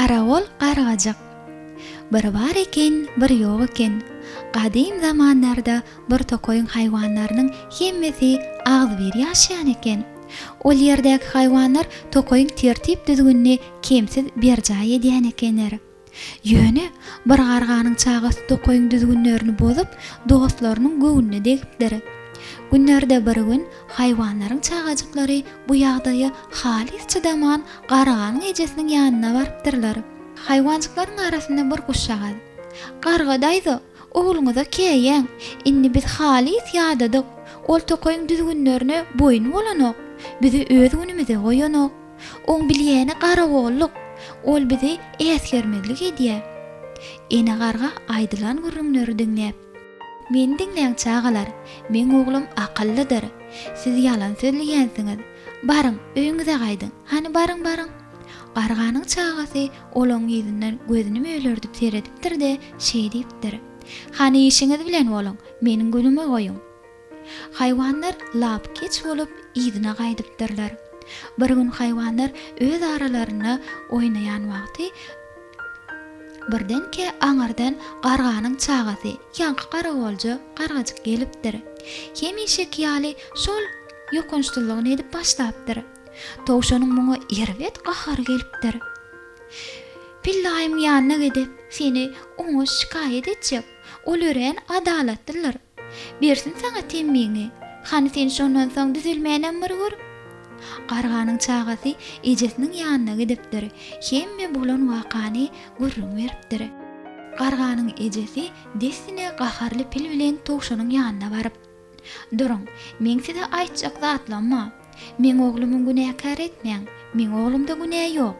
Garagol gargajyk. Bir bar eken, bir ýok eken. Gadym zamanlarda bir tokaýyň haýwanlarynyň hemmesi agzybir ýaşaýan eken. Ol ýerdäki haýwanlar tokaýyň tertip-düzgünini kemsiz berjaý edýän ekenler. Ýöne, bir garganyň çagasy tokaýyň düzgünlerini bozup, dostlarynyň göwnüne degipdir. Günlerde bir gün haýwanlaryň çagajyklary bu ýagdaýa halys çydaman, garganyň ejesiniň ýanyna barypdyrlar. Haýwanjyklaryň arasynda bir guşjagaz, Garga daýza, ogluňyza käýäň, indi biz halys ýadadyk, ol tokaýyň düzgünlerine boýun bolanok, bizi öz günümize goýanok. Oň bilýäni garagolluk. Ol bizi äsgermezlik edýä. Ene garga aýdylan gürrüňleri diňläp. Meni diňläň, çagalar, meň oglum akyllydyr. Siz ýalan sözleýänsiňiz. Baryň, öýüňize gaýdyň. Hany baryň, baryň. Garganyň çagasy olaň yzyndan gözüni mölerdip seredipdir-de, şeý diýipdir, Hany işiňiz bilen boluň, meniň günüme goýuň. Haýwanlar lapykeç bolup yzyna gaýdypdyrlar. Bir gün haýwanlar öz aralarynda oýnaýan wagty birdenkä aňyrdan garganyň çagasy, ýaňky garagolja gargajyk gelipdir. Hemişeki ýaly şol ýokançsyzlygyny edip başlapdyr. Towşanyň muňa erbet gahary gelipdir. Pillaýymyň ýanyna gidip, seni oňa şikaýat etjek. Ol örän adalatlydyr. Bersin saňa temmiňi. Hany sen şondan soň düzelmänem bir gör. Garganyň çagasy ejesiniň ýanyna gidipdir. Hemme bolan wakany gürrüň beripdir. Garganyň ejesi dessine gaharly pil bilen towşanyň ýanyna baryp. Duruň, meň size aýtjak zatlam bar. Meň oglumy günäkär etmäň, meň oglumda günä ýok.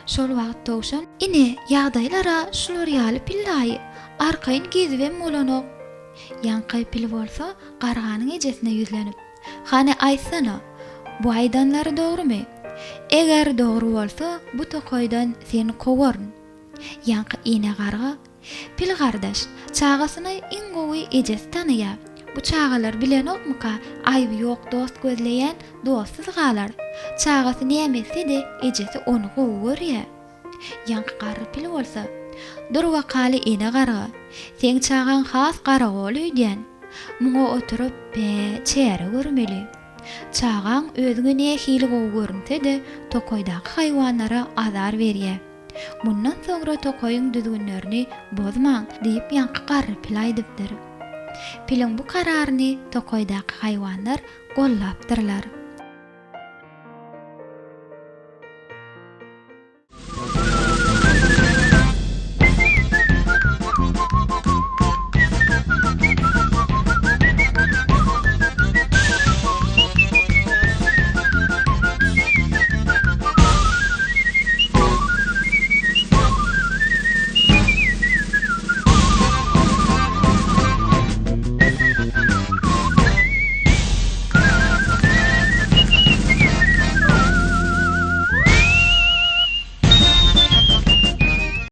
Şol wagt towşan. Ine, ýagdaýlar-a şular ýaly pillaýy, arkaýyn gezibem bolanok. Ýaňky pil bolsa garganyň ejesine ýüzlenip, Hany aýtsana, bu aýdanlary dogrumy? Eger dogry bolsa, bu tokaýdan seni kowaryn. Ýaňky ene garga, Pil gardaş, çagasyny iň gowy ejesi tanaýar. Bu çagalar bilenokmyka, aýby ýok dost gözleýän dostsuz galar. Çagasy näme etse-de ejesi ony gowy görýär. Ýaňky garry pil bolsa, Dur wakaly ene garga, seň çagaň has garagol öýdýän. Muňa oturyp, bä, çäre görmeli. Çagaň özüňe nähili gowy görünse-de, tokaýdaky haýwanlara azar berýär. Mundan soňra tokaýyň düzgünlerini bozmaň, diýip, ýaňky garry pil aýdypdyr. Piliň bu kararyny tokaýdaky haýwanlar gollapdyrlar.